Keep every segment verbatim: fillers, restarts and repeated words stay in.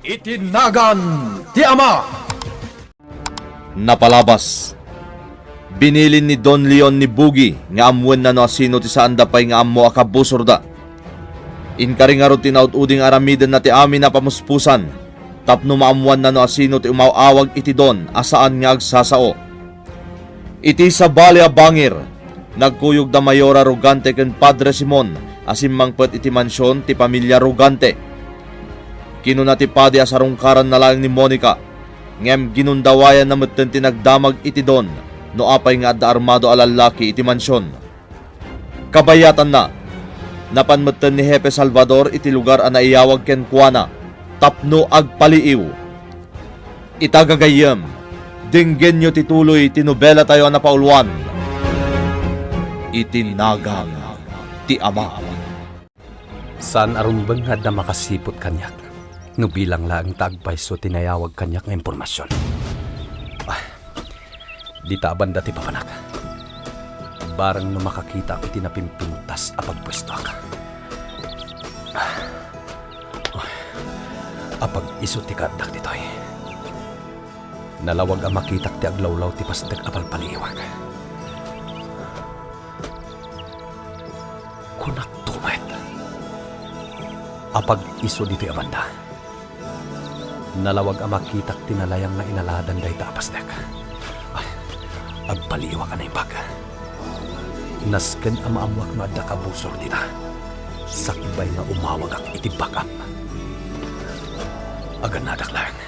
Iti nagan ti Ama. Napalabas. Binilin ni Don Leon ni Bugi nga ammoenna no asino ti saanda pay nga ammo a kabusorda. Inkari ngarud ti naud-udi nga aramidenna ti amin a pamuspusan tapno maammoanna no asino ti umaw-awag iti Don a saan nga agsasao. Iti sabali a bangir, nagkuyog da Mayora Rogante ken Padre Simon a simmangpet iti mansion ti pamilia Rogante. Kinuna ti padi a sarungkaranna laeng ni Monica, ngem ginundawayanna metten ti nagdamag iti Don no apay nga adda armado a lallaki iti mansion. Kabayatanna, napan metten ni Hepe Salvador iti lugar a naiyawag kenkuana tapno agpaliiw. Ita gagayyem, denggenyo ti tuloy ti nobelatayo a napauluan, Iti Nagan ti Ama. Saan a rumbeng nga adda makasiput kaniak no bilang laeng ta agpayso ti nayawag kaniak nga impormasion. Ah, dita a banda ti papanak. Barang no makakitaak iti napimpintas a pagpuestoak. Ah, apag-isu ti kaaddak ditoy. Nalawag a makitak ti aglawlaw ti pasdek a palpaliiwak. Kunakto met, apag-isu ditoy a banda. Nalawag a makitak ti nalayang nga inaladan dayta a pasdek. Ay, agpaliiwak a naimbag. Nasken a maammoak no adda kabusor dita. Sakbay nga umawagak iti backup. Agannadak laeng.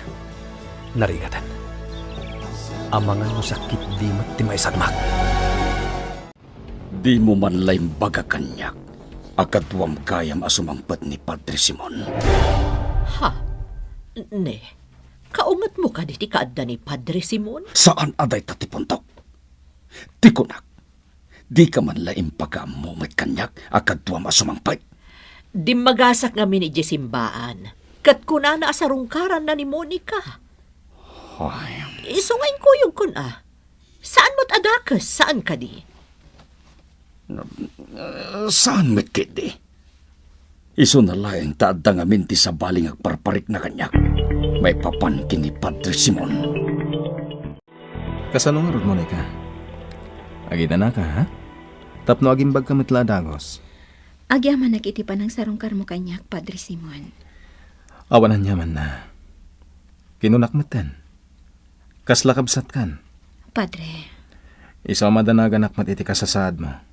Narigaten. Amangan no sakit di met ti maisagmak. Dimo man la imbaga kaniak a kaduam gayam a sumangpet ni Padre Simon. Ha? Ne, kaungetmo kadi ti kaadda ni Padre Simon? Saan a dayta ti puntok. Ti kunak, dika man la imbaga ammo met kaniak a kaduam a sumangpet. Dimmagasak ngamin idiay simbaan, ket kunana a sarungkaranna ni Monica. Ay. Isu nga inkuyogkon a. Saan met a dakes, saan kadi? Saan met ketdi. Isuna laeng ta adda ngamin ti sabali nga agparparikna kaniak maipapan ken ni Padre Simon. Kasano ngarud, Monica? Agidanaka, ha? Tapno agimbagka met la a dagus. Agyamanak iti panangsarungkarmo kaniak, Padre Simon. Awan aniamanna. Kinunak metten. Kasla kabsatkan? Padre. Isu a madanaganak met iti kasasaadmo.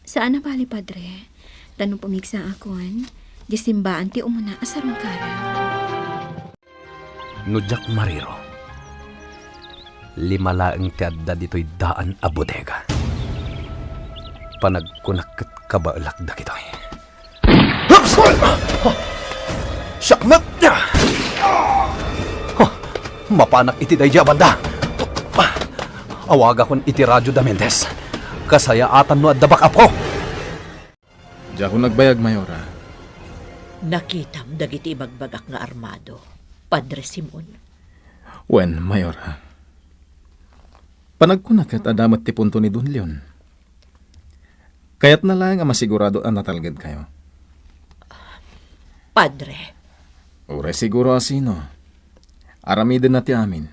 Saan a bale, Padre. Ta no pumigsaakon, diay simbaan ti umuna a sarungkaram. No diak mariro, lima laeng ti adda ditoy daan a bodega. Panagkunak ket kabaelak dagitoy. Siak met! Mapanak iti daydi a banda. Awagakon iti radio da Mendez. Kasayaatan no adda backupko. Diakon agbayag, Mayora. Nakitam dagiti ibagbagak nga armado, Padre Simon? Wen, Mayora. Panagkuna ket adda met ti punto ni Don Leon. Kayatna laeng a masigurado a natalgedkayo. Padre. Uray siguro a sino. Aramidenna ti amin.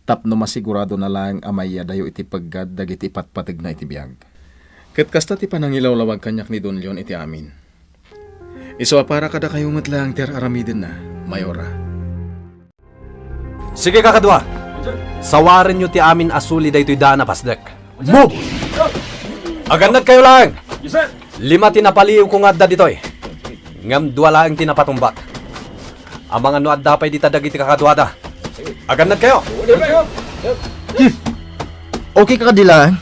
Tapno masiguradona laeng a maiyadayo iti peggad dagiti ipatpategna iti biag. Ket kasta ti panangilawlawag kaniak ni Don Leon iti amin. Isu a para kadakayo met laeng ti ar-aramidenna, Mayora. Sige, kakadua! Sawarenyo ti amin a suli daytoy daan a pasdek. Move! Agannadkayo laeng! Lima ti napaliiwko nga adda ditoy, ngem dua laeng ti napatumbak. Amangan no adda pay dita dagiti kakaduada. Agannadkayo! Hmm. Okay ka kadi laeng?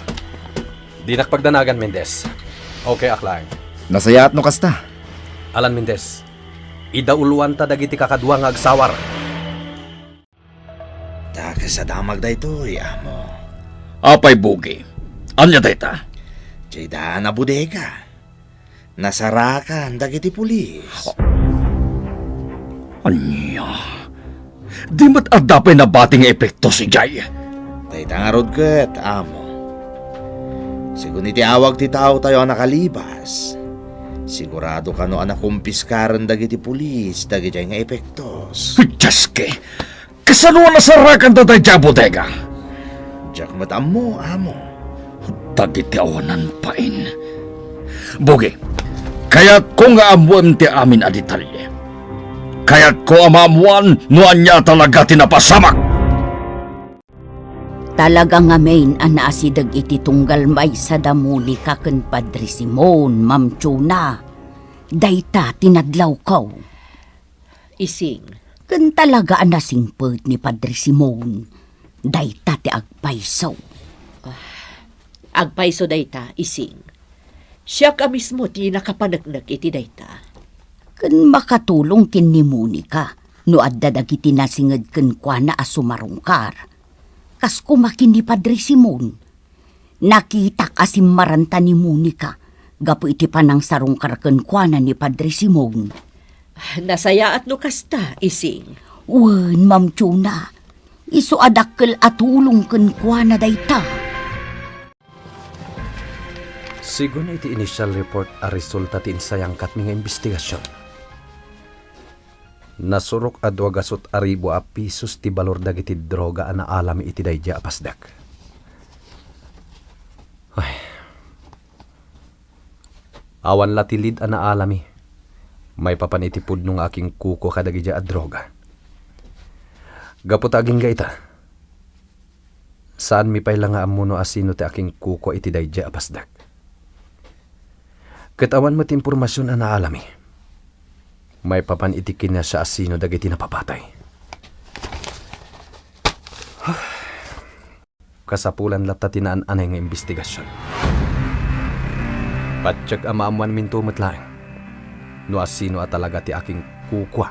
Dinak pagdanagan, Mendez. Okay ak laeng. Nasayaat no kasta. Alan Mendez, idauloanta dagiti kakadua nga agsawar. Ta kas a damag daytoy, amo. Apay, Bugi? Ania dayta? Diay daan a bodega. Nasarakan dagiti pulis. Ania? Di met adda pay nabati nga epekto idiay? Dayta ngarud ket, amo. Segun iti awag ti taotayo a nakalibas, Sigurado kano a nakumpiskaren dagiti pulis dagidiay nga epektos. Dios ki! Kasano a nasarakanda daydiay a bodega? Diak met ammo, amo. Dagiti awanan pain. Bogi, kayatko nga ammoem ti amin a detalye. Kayatko a maammoan no ania talaga ti napasamak. Talaga ngamin a naasideg iti tunggal maysa da Monica ken Padre Simon, Ma'am Chona. Dayta ti nadlawko. Ising. Ken talaga a nasingpet ni Padre Simon. Dayta ti agpayso. Ah, agpayso dayta, Ising. Siak a mismo ti nakapaneknek iti dayta. Ken makatulong ken ni Monica no adda dagiti nasinged kenkuana a sumarungkar. Kas koma ken ni Padre Simon. Nakitak a simmaranta ni Monica gapu iti panangsarungkar kenkuana ni Padre Simon. Nasayaat no kasta, Ising. Wen, Ma'am Chona. Isu a dakkel a tulong kenkuana dayta. Sigun iti initial report a resulta ti insayangkatmi nga imbestigasion, nasurok a dua gasut a ribu a pisos ti balor dagiti droga a naalami iti daydiay a pasdek. Ay. Awan la ti lead a naalami maipapan iti pudno nga akinkukua kadagiti a droga. Gapu ta agingga ita, saanmi pay la nga ammo no asino ti akinkukua iti daydiay a pasdek. Ket awan met ti impormasion a naalami maipapan iti kinasiasino dagiti napapatay. Kasapulan latta ti naan-anay nga imbestigasion. Patiek a maammoanminto met laeng no asino a talaga ti akinkukua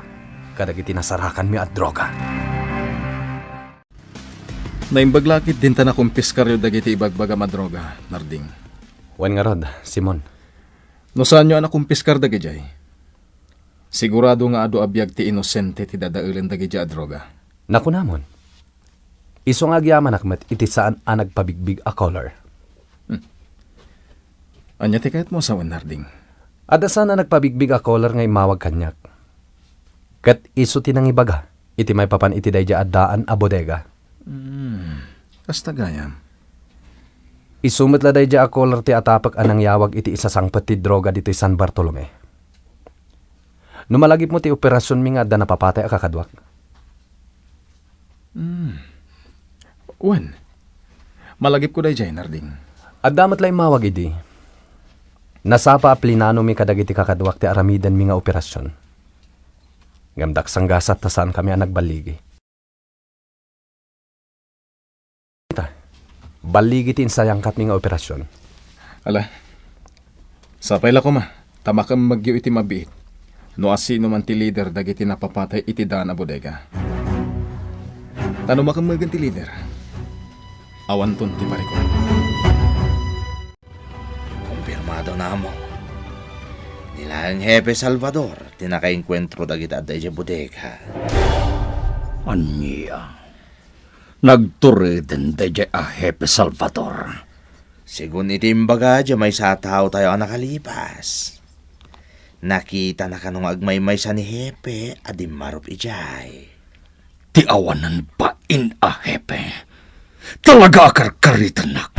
kadagiti nasarakanmi a droga. Naimbag la ketdin ta nakumpiskaryo dagiti ibagbagam a droga, Narding. Wen ngarud, Simon. No saanyo a nakumpiskar dagidiay, sigurado nga adu a biag ti inosente ti dadaelen dagidiay a droga. Nakunamon. Isu nga agyamanak met iti saan a nagpabigbig a caller. Hmm. Ania ti kayatmo a sawen, Narding? Adda saan a nagpabigbig a caller nga immawag kaniak. Ket isu ti nangibaga iti maipapan iti daydiay a daan a bodega. Hmm. Kasta gayam. Isu met la daydiay a caller ti atapek a nangyawag iti isasangpet ti droga ditoy San Bartolome. No malagipmo ti operasionmi nga adda napapatay a kakaduak. Hmm. Wen, malagipko daydiay, Narding. Adda met la immawag idi. Nasapa a plinanomi kadagiti kakaduak ti aramidenmi nga operasion. Ngem daksanggasat ta saankami a nagballigi. Ita, balligi ti insayangkatmi nga operasion. Ala, sapay la koma ta makemmegyo iti mabiit no asino man ti lider dagiti napapatay iti daan a bodega. Ta no makemmegen ti lider, awanton ti parikut. Kumpirmado na, Amo. Ni laeng Hepe Salvador ti nakaenkuentro dagiti adda idiay bodega. Ania? Nagtureden daydiay a Hepe Salvador? Segun iti imbaga diay maysa a taotayo a nakalipas, nakitana kano nga agmaymaysa ni Hepe a dimmarup idiay. Ti awanan bain a Hepe. Talaga a karkaritennak.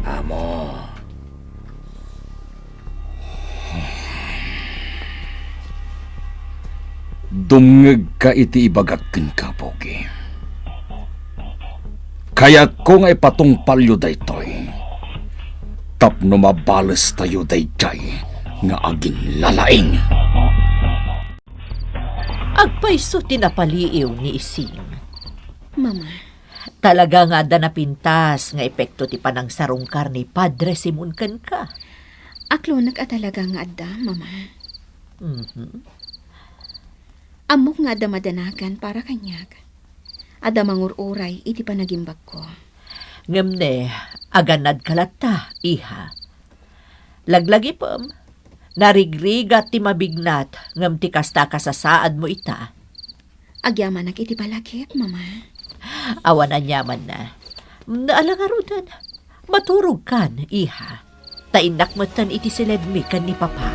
Amo. Dumngegka iti ibagak kenka, Pogi. Kayatko nga ipatungpalyo daytoy tapno mabalestayo daydiay nga aginlalaing. Agpayso ti napaliiw ni Ising. Mama. Talaga nga adda napintas nga epekto ti panangsarungkar ni Padre Simon kenka. Aklonek a talaga nga adda, Mama. Mhm. Ammok nga adda madanagan para kaniak. Adda mangur-uray iti panagimbagko. Ngem ne, agannadka latta, iha. Laglagipem, narigrigat ti mabignat ngem ti kasta a kasasaadmo ita. Agyamanak iti palagip, Mama. Awan aniamanna. Ala ngaruden, maturogkan, iha. Ta innak metten iti silebmi ken ni Papa.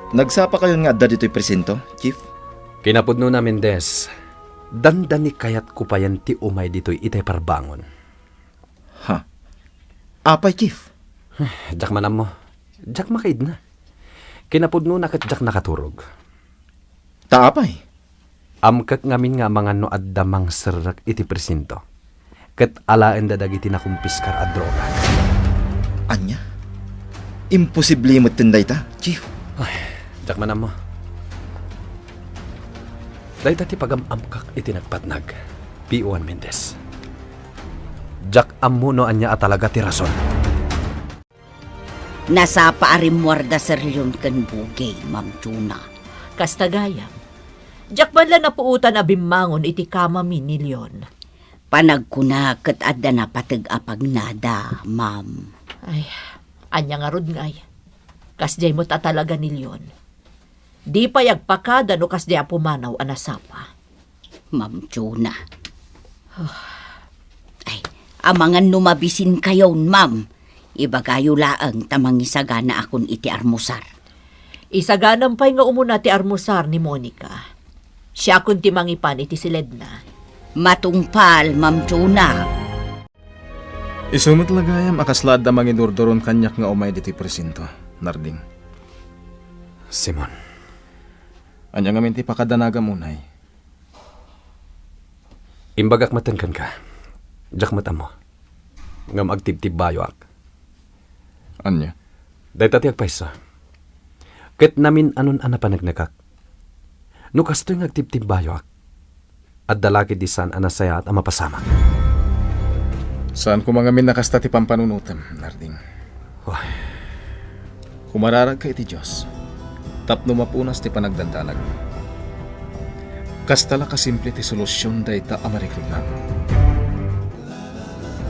Nagsapakayon nga adda ditoy presinto, Chief? Kinapudnona, Mendez, dandani kayatko payen ti umay ditoy itay parbangon. Ha? Apay, Chief? Diak man ammo. Diak makaidna. Kinapudnona ket diak nakaturog. Ta apay? Amkek ngamin nga amangan no adda mangserrek iti presinto ket alaenda dagiti nakumpiskar a droga. Ania? Imposible metten dayta, Chief. Ay, diak man ammo. Dayta ti pagam-amkak iti nagpatnag, P O one Mendez. Diak ammo no ania a talaga ti rason. Nasapa a rimmuarda Sir Leon ken Bugi, Ma'am Juna. Kasta gayam. Diak man la napuotan a bimmangon iti kamami ni Leon. Panagkuna ket adda napateg a pagnada, ma'am. Ay, ania ngarud ngay? Kasdiay met a talaga ni Leon. Di pay agpakada no kasdiay a pumanaw a nasapa. Ma'am Juna. Ay, amangan no mabisinkayon, ma'am. Ibagayo laeng ta mangisaganaakon iti armusar. Isaganam pay nga umuna ti armusar ni Monica. Siakon ti mangipan iti siledna. Matungpal, Ma'am Juna. Isu met la gayam a kasla adda mangidurduron kaniak nga umay ditoy presinto, Narding. Simon. Ania ngamin ti pakadanagam unay? Imbagak metten kenka. Diak met ammo. Ngem agtibtibbayoak. Ania? Dayta ti agpayso. Ket namin-anon a napaneknekak. No kastoy nga agtibtibbayoak, adda la ketdi saan a nasayaat a mapasamak. Saan koma ngamin a kasta ti pampanunotem, Narding. Uy. Umararagka iti Dios tapno mapunas ti panagdandanag. Kasta la kasimple ti solusion dayta a marikrignam.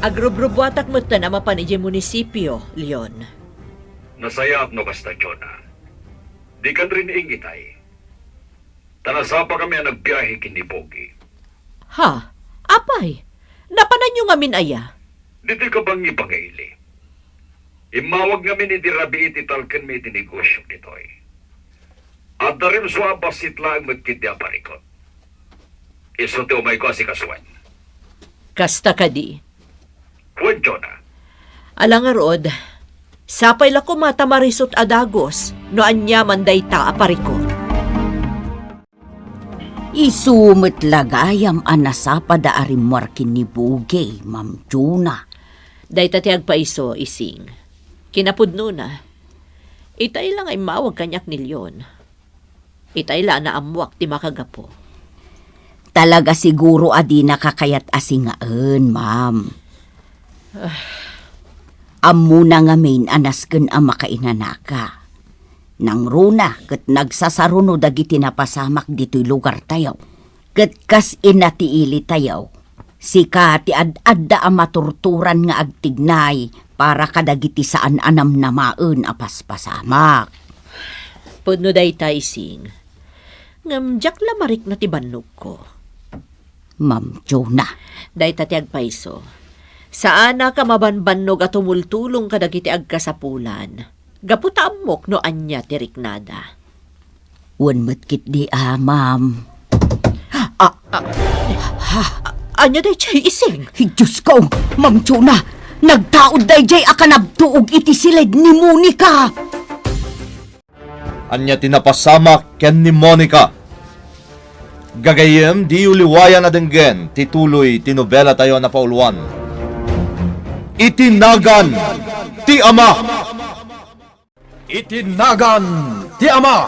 Agrubrubbuatak metten a mapan idiay munisipio, Leon. Nasayaat no kasta, Jonah. Dikan rin-iing itay. Ta nasapakami a nagbiahe ken ni Pogi. Ha? Apay? Napananyo ngamin aya? Ditoy kabangi-bangi ili. Immawag ngamin idi rabii ti talkenmi iti negosio ditoy. Adda rimso a bassit laeng met ketdi a parikut. Isu ti umayko a sikasuen. Kasta kadi? Wen, Jonah. Ala ngarud, sapay la koma ta marisut a dagus no aniaman dayta a parikut. Isu met la gayam a nasapada a rimmuar ken ni Bugi, Ma'am Juna. Dayta ti agpaiso, Ising. Kinapudnona, itay la nga immawag kaniak ni Leon. Itay la a naammoak ti makagapu. Talaga siguro a dinaka kayat a singaen, ma'am. Ah. Ammona ngamin a nasken a makainanaka. Nangruna ket nagsasaruno dagiti napasamak ditoy lugartayo. Ket kas ina ti ilitayo, sika ti ad-adda a maturturan nga agtignay para kadagiti saan a namnamaen a paspasamak. Pudno dayta, Ising. Ngem diak la marikna ti bannogko. Ma'am Jonah. Dayta ti agpayso. Saanak a mabanbannog a tumultulong kadagiti agkasapulan. Gapu ta ammok no ania ti riknada. Wen met ketdi a, ma'am. Ah, ah, ah, ania daydiay, Ising? Ay, Diosko, Ma'am Jonah, nagtaud daydiay a kanabtuog iti siled ni Monica. Ania ti napasamak ken ni Monica? Gagayyem, diyo liwayan a denggen ti tuloy ti nobelatayo a napauluan, Iti Nagan ti Ama. Iti Nagan ti Ama.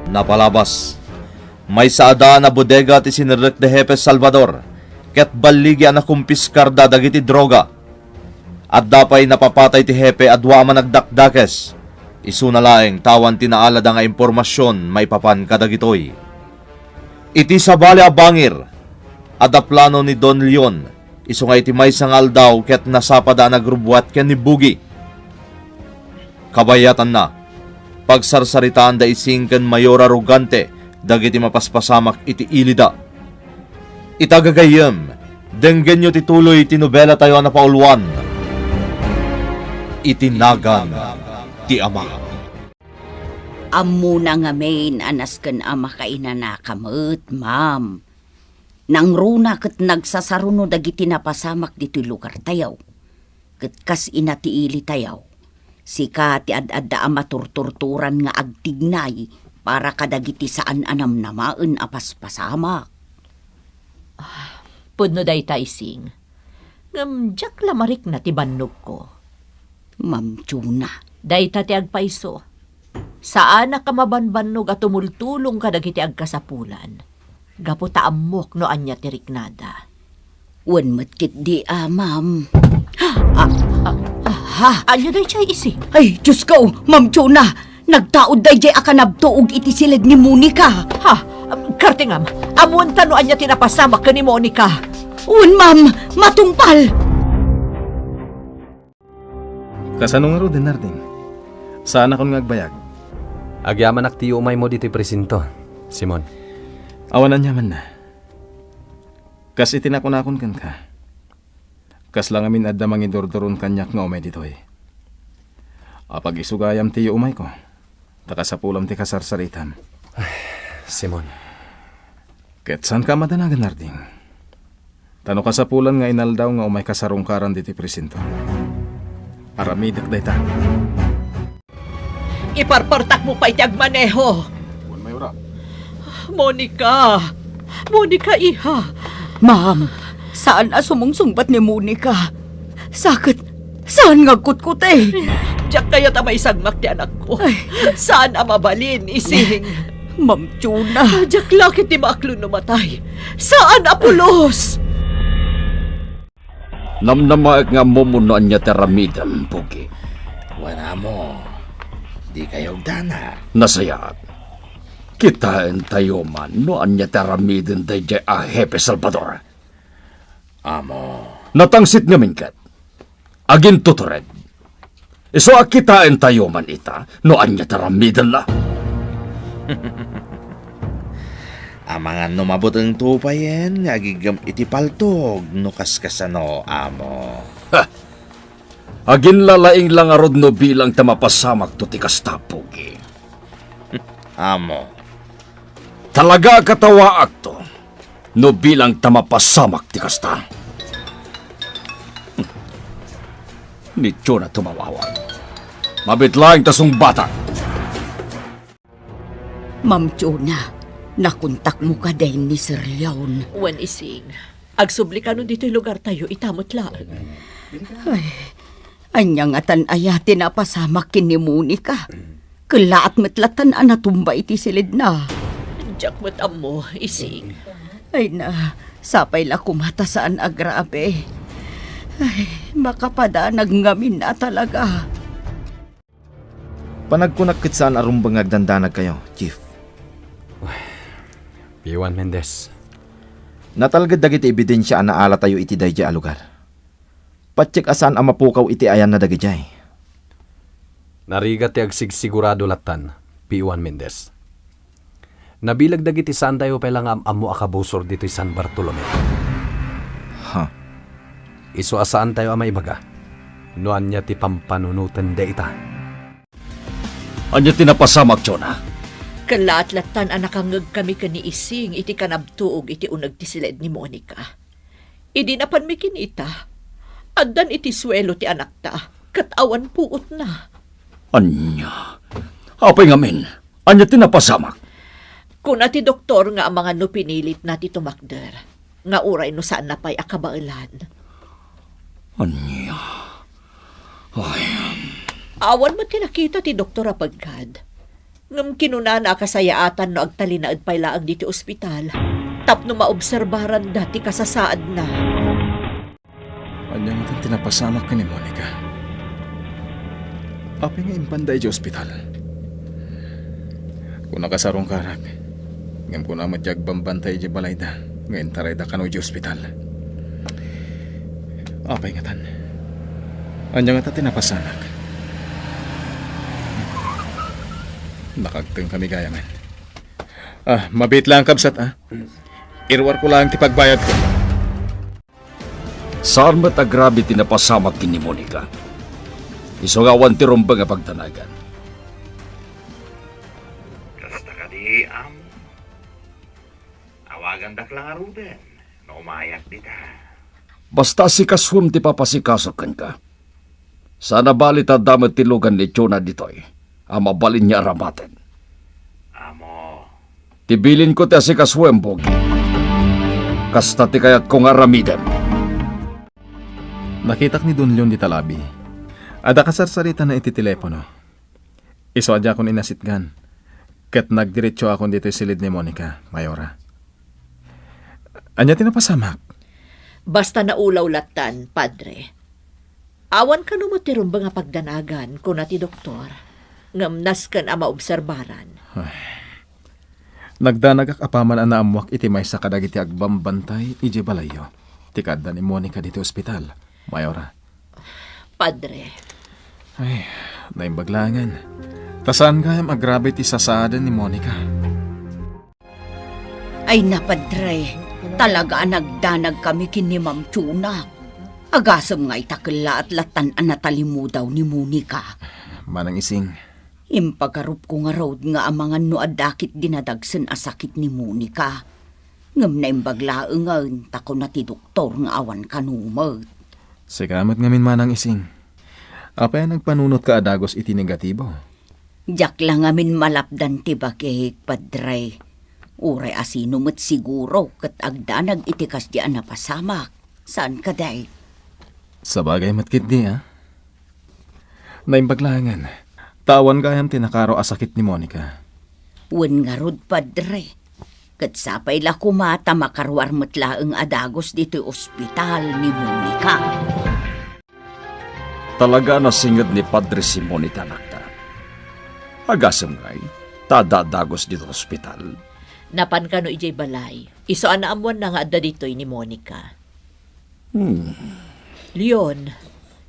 Napalabas, maysa a daan a bodega ti sinerrek ni Hepe Salvador ket balligi a nakumpiskarda dagiti droga. Adda pay napapatay ti hepe a dua a managdakdakes. Isuna laeng ta awan ti naalada nga impormasion maipapan kadagitoy. Iti sabali a bangir, adda plano ni Don Leon, isu nga iti maysa nga aldaw ket nasapada a nagrubbuat ken ni Bugi. Kabayatanna, pagsarsaritaanda Ising ken Mayor a Rogante dagiti mapaspasamak iti ilida. Ita gagayyem, denggenyo ti tuloy ti nobelatayo a napauluan, Iti Nagan ti Ama. Ammona ngamin a nasken a makainanaka met, ma'am. Nangruna ket nagsasaruno dagiti napasamak ditoy lugartayo. Ket kas ina ti ilitayo, sika ti ad-adda a maturturturan nga agtignay para kadagiti saan a namnamaen a paspasamak. Ah, pudno dayta, Ising. Ngem diak la marikna ti bannogko. Ma'am Chona. Dayta ti agpayso. Saanak a mabanbannog a tumultulong kadagiti agkasapulan. Gapu ta ammok no ania ti riknada. Wen met ketdi a, ma'am. Ah, ah, ah, ha? Ania daydiay, Ising? Ay, Diosko, Ma'am Chona, nagtaud daydiay a kanabtuog iti siled ni Monica. Ha? Kartingam, ammoenta no ania ti napasamak ken ni Monica? Wen, ma'am, matungpal. Kasano ngaruden, Narding? Saanakon nga agbayag? Agyamanak ti umaymo ditoy presinto, Simon. Awan aniamanna. Kas iti nakunakon kenka, kasla ngamin adda mangidurduron kaniak nga umay ditoy. Apag-isu gayam ti umayko, ta kasapulam ti kasarsaritam. Ay, Simon. Ket saanka a madanagan, Narding. Ta no kasapulan nga inaldaw nga umayka sarungkaran ditoy presinto, aramidek dayta. Iparpartakmo pay ti agmaneho. Wen, Mayora. Monica! Monica, iha! Ma'am, saan a sumungsungbat ni Monica. Sa ket, saan nga agkutkuti? Diak kayat a maisagmak ti anakko. Ay. Saan a mabalin, Ising. Ma'am Chona. Diak la ketdi maaklo no matay. Saan a pulos! Namnamaek nga ammom no ania ti aramidem, Pogi. Wen, Amo, dika yagdanak. Nasayaat. Kitaentayo man no ania ti aramiden daydiay a Hepe Salvador. Amo. Natangsit ngamin ket agintutured. Isu a kitaentayo man ita no ania ti aramidenna. Amangan no mabutengto payen nga agiggem iti paltog no kaskasano, Amo. Ha! Aginlalaing la ngarud no bilang ta mapasamakto ti kasta, Pogi. Amo. Talaga a katawaakto no bilang ta mapasamak ti kasta. Ni Chona tumawawag. Mabiit laeng ta sungbatak. Ma'am Chona, nakontakmo kadi ni Sir Leon? Wen, Ising. Agsubli kano ditoy lugartayo, ita met laeng. Ay, ania ngatan aya ti napasamak ken ni Monica? Kellaat met lattan a natumba iti siledna. Diak met ammo, Ising. Ay na, sapay la koma ta saan a grabe. Ay, makapadanag ngamin a talaga. Panagkunak ket saan a rumbeng nga agdandanagkayo, Chief. P one Mendez. Natalged dagiti ebidensia a naalatayo iti daydiay a lugar. Patiek a saan a mapukaw iti ayanna dagidiay. Narigat ti agsigsigurado lattan, P one Mendez. Nabileg dagiti saantayo pay la nga am-ammo a kabusor ditoy San Bartolome. Ha? Isu a saantayo a maibaga no ania ti pampanunoten dayta. Ania ti napasamak, Chona? Kellaat lattan a nakangngegkami ken ni Ising iti kanabtuog iti uneg ti siled ni Monica. Idi napanmi kinita, addan iti suelo ti anakta, ket awan puotna. Ania? Apay ngamin? Ania ti napasamak? Kuna ti doktor nga amangan no pinilitna ti tumakder, nga uray no saanna pay a kabaelan. Ania? Ay. Awan met ti nakita ti doktor a peggad. Ngem kinunana a kasayaatan no agtalinaed pay laeng ditoy ospital tapno maobserbaranda ti kasasaadna. Ania ngatan ti napasamak ken ni Monica? Apay nga impanda idiay ospital? Kuna kasarungkarak, ngem kuna met ti agbambantay idiay balayda nga intarayda kano idiay ospital. Apay ngatan? Ania ngata ti napasamak? Nakagtengkami gayamen. Ah, mabiit laeng, kabsat, ah. Iruarko laeng ti pagbayadko. Saan met a grabe ti napasamak ken ni Monica. Isu nga awan ti rumbeng a pagdanagan. Ti amo. Awagandak la ngaruden no umayak dita. Basta asikasuem ti papasikaso kenka. Saan a bali ta adda met ti lugan ni Jonah ditoy a mabalin nga aramaten. Amo. Ti bilinko ti asikasuem, Bogi. Kasta ti kayatko nga aramidem. Nakitak ni Don Leon dita labi. Adda kasarsaritana iti telepono. Isu a diakon inasitgan. Ket nagdiretsoakon ditoy silid ni Monica, Mayora. Ania ti napasamak? Basta naulaw lattan, Padre. Awan kano met ti rumbeng a pagdanagan, kuna ti doktor. Ngem nasken a maobserbaran. Ay. Nagdanagak apaman a naammoak iti maysa kadagiti agbambantay idiay balayyo ti kaadda ni Monica ditoy ospital, Mayora. Padre. Ay, naimbag laengen. Ta saan gayam a grabe ti sasaaden ni Monica. Ay na, Padre, talaga a nagdanagkami ken ni Ma'am Chona. Agasem nga ita kellaat lattan a natalimudaw ni Monica. Manang Ising. Impagarupko ngarud nga amangan no adda ket dinadagsen a sakit ni Monica. Ngem naimbag laengen ta kuna ti doktor nga awan kano met. Sika met ngamin, Manang Ising. Apay a nagpanunotka a dagus iti negatibo? Diak la ngamin malapdan ti bagik, Padre. Uray a sino met siguro ket agdanag iti kasdi a napasamak. Saan kadi? Sabagay met ketdi, a? Naimbag laengen. Ta awan gayam ti nakaro a sakit ni Monica. Wen ngarud, Padre. Ket sapay la koma ta makaruar met laeng a dagus ditoy ospital ni Monica. Talaga a nasinged ni Padre Simon iti anakta. Agasem ngay, ta adda a dagus ditoy ospital. Napan kano idiay balay. Isu a naammoanna nga adda ditoy ni Monica. Hmm. Leon,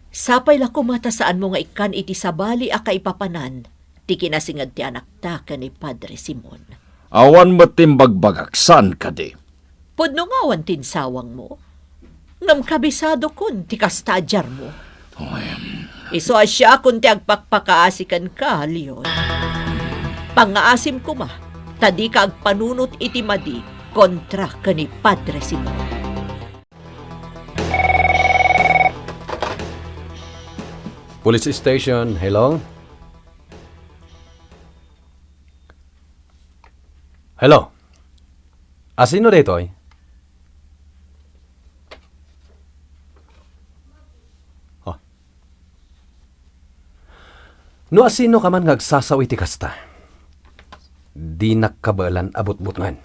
sapay la koma ta saanmo nga ikkan iti sabali a kaipapanan ti kinasinged ti anakta ken ni Padre Simon. Awan met ti imbagbagak, saan kadi? Pudno nga awan ti insawangmo. Ngem kabisadokon ti kasta a diarmo. Oy. Isu a siakon ti agpakpakaasi kenka, Leon. Pangngaasim koma, ta dika agpanunot iti madi kontra ken ni Padre Simon. Police station, hello? Hello? A sino daytoy? Oh. No a sino ka man nga agsasao iti kasta, dinak kabaelan a butbutngen.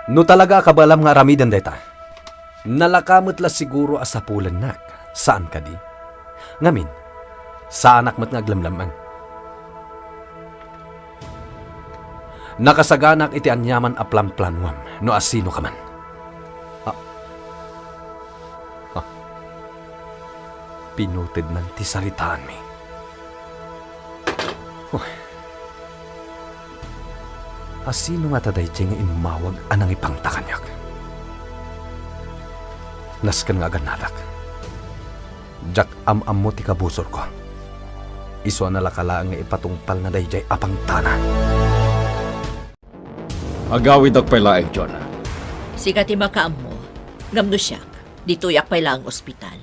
No talaga a kabaelam nga aramiden dayta, nalaka met la siguro a sapulennak, saan kadi? Ngamin, saanak met nga aglemlemmeng. Nakasaganak iti aniaman a planplanoam no a sino ka man. Ah. Ah. Pinutednan ti saritaanmi. Huh. A sino ngata daydiay nga immawag a nangipangta kaniak? Nasken nga agannadak. Diak am-ammo ti kabusorko. Isu a nalaka laeng nga ipatungpalna daydiay a pangtana. Agawidak pay laeng, Jonah. Sika ti makaammo. Ngem no siak, ditoyak pay laeng ospital.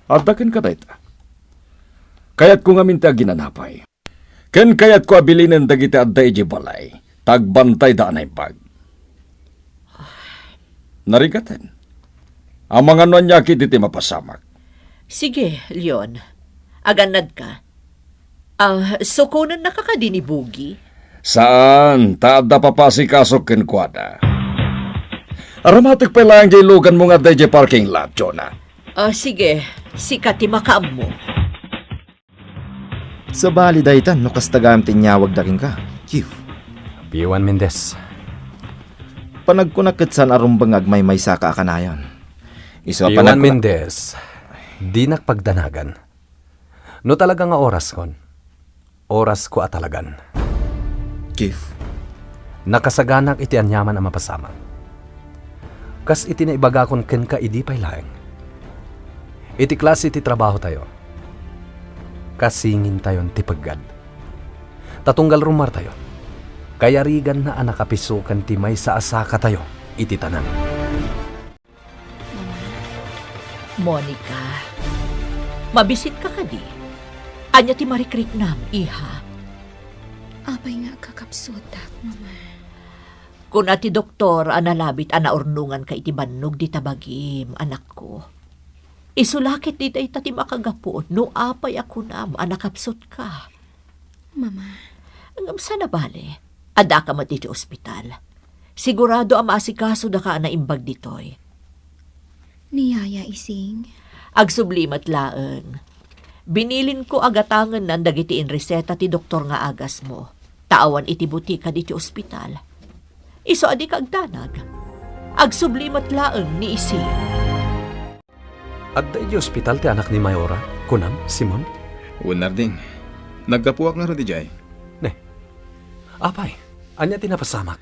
Adda kenka dayta. Kayatko ngamin ti aginanapay. Ken kayatko a bilinen dagiti adda idiay balay, ta agbantayda a naimbag. Narigaten. Amangan no ania ketdi ti mapasamak. Sige, Leon. Agannadka. Ah, sukonennaka kadi ni Bogi? Saan, ta adda papasikasok kenkuana. Aramatek pay laeng diay luganmo nga adda idiay parking lot, Jonah. Ah, sige. Sika ti makaammo. Sabali daytan no kasta gayam ti inyawagda kenka, Chief. P one Mendez. Panagkunak ket saan a rumbeng nga agmaymaysaka a kanayon. Isu a P one panagkunak Mendez, dinak pagdanagan. No talaga nga oraskon, orasko a talagan. Chief. Nakasaganak iti aniaman a mapasamak. Kas iti naibagakon kenka idi pay laeng. Iti klase ti trabahotayo, kasingintayon ti peggad. Ta tunggal rumartayo, kayariganna a nakapiso ken ti maysa a sakatayo iti tanem. Mama. Monica, mabisitka kadi? Ania ti marikriknam, iha? Apay nga agkakapsutak, Mama? Kuna ti doktor a nalabit a naurnonganka iti bannog dita bagim, anakko. Isu la ketdi dayta ti makagapu no apay a kunam a nakapsutka. Mama. Ngem saan a bale, addaka met iti ospital. Sigurado a maasikasoda ka a naimbag ditoy. Ni Yaya Ising? Agsubli met laeng. Binilinko a gatangennan dagiti inreseta ti doktor nga agasmo, ta awan iti butika ditoy ospital. Isu a dika agdanag. Agsubli met laeng ni Ising. Adda idiay ospital ti anak ni Mayora, kunam, Simon? Wen, Narding. Naggapuak ngarud idiay. Ne. Apay, ania ti napasamak?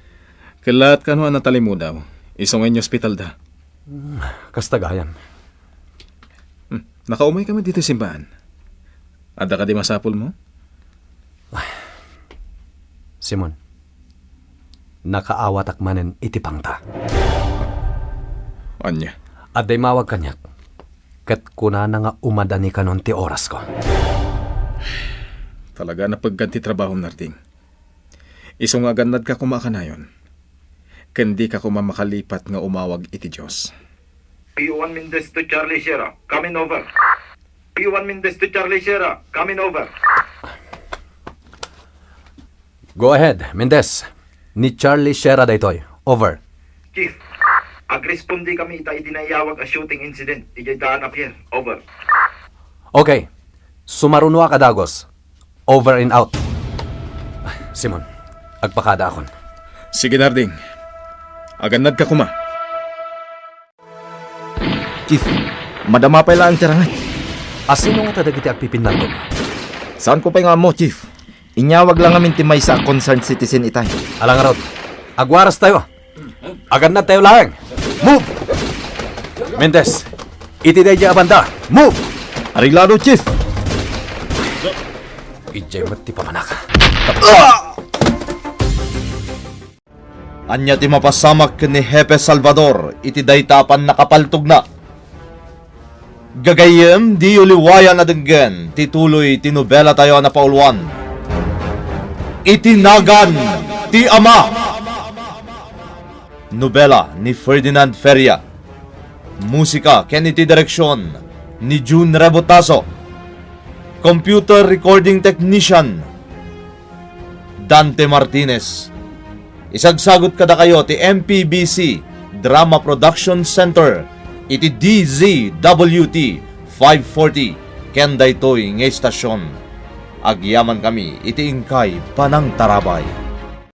Kellaat kano a natalimudaw. Isu nga idiay ospitalda. Hmm, kasta gayam. Hmm, nakaumay kami ditoy simbaan. Adda kadi masapulmo? Simon, nakaawatak manen iti pangta. Ania? Adda immawag kaniak, ket kunana nga umadani kanon ti orasko. Talaga a napeggan ti trabahom, Narding. Isu nga agannadka koma a kanayon, ken dika koma makalipat nga umawag iti Dios. P one Mendez to Charlie Sierra, coming over. P one Mendez to Charlie Sierra, coming over. Go ahead, Mendez. Ni Charlie Sierra daytoy. Over. Chief, agrespondi kami ita iti naiyawag a shooting incident idiay daan a pier. Over. Okay. Sumarunoak a dagus. Over and out. Simon, agpakadaakon. Sige, Narding. Agannadka koma. Chief, madama pay laeng ti ranget. Asino ngata dagiti agpipinnatog? Saanko pay nga ammo, Chief. Inyawag la ngamin ti maysa a concerned citizen itay. Ala ngarud, agwarastayo. Agannadtayo laeng. Move! Mendez, iti daydiay a banda. Move! Areglado, Chief. Idiay met ti pamanaka. Ania ti mapasamak ken ni Hepe Salvador iti dayta a pannakapaltogna? Gagayyem, diyo liwayan a denggen ti tuloy ti nobelatayo a napauluan, Iti Nagan ti Ama. Nobela ni Ferdinand Feria. Musika ken iti direksion ni Jun Rebotazo. Computer recording technician, Dante Martinez. Isagsagut kadakayo ti M P B C Drama Production Center iti D Z W T five forty ken daytoy nga istasion. Agyamankami iti inkay panangtarabay.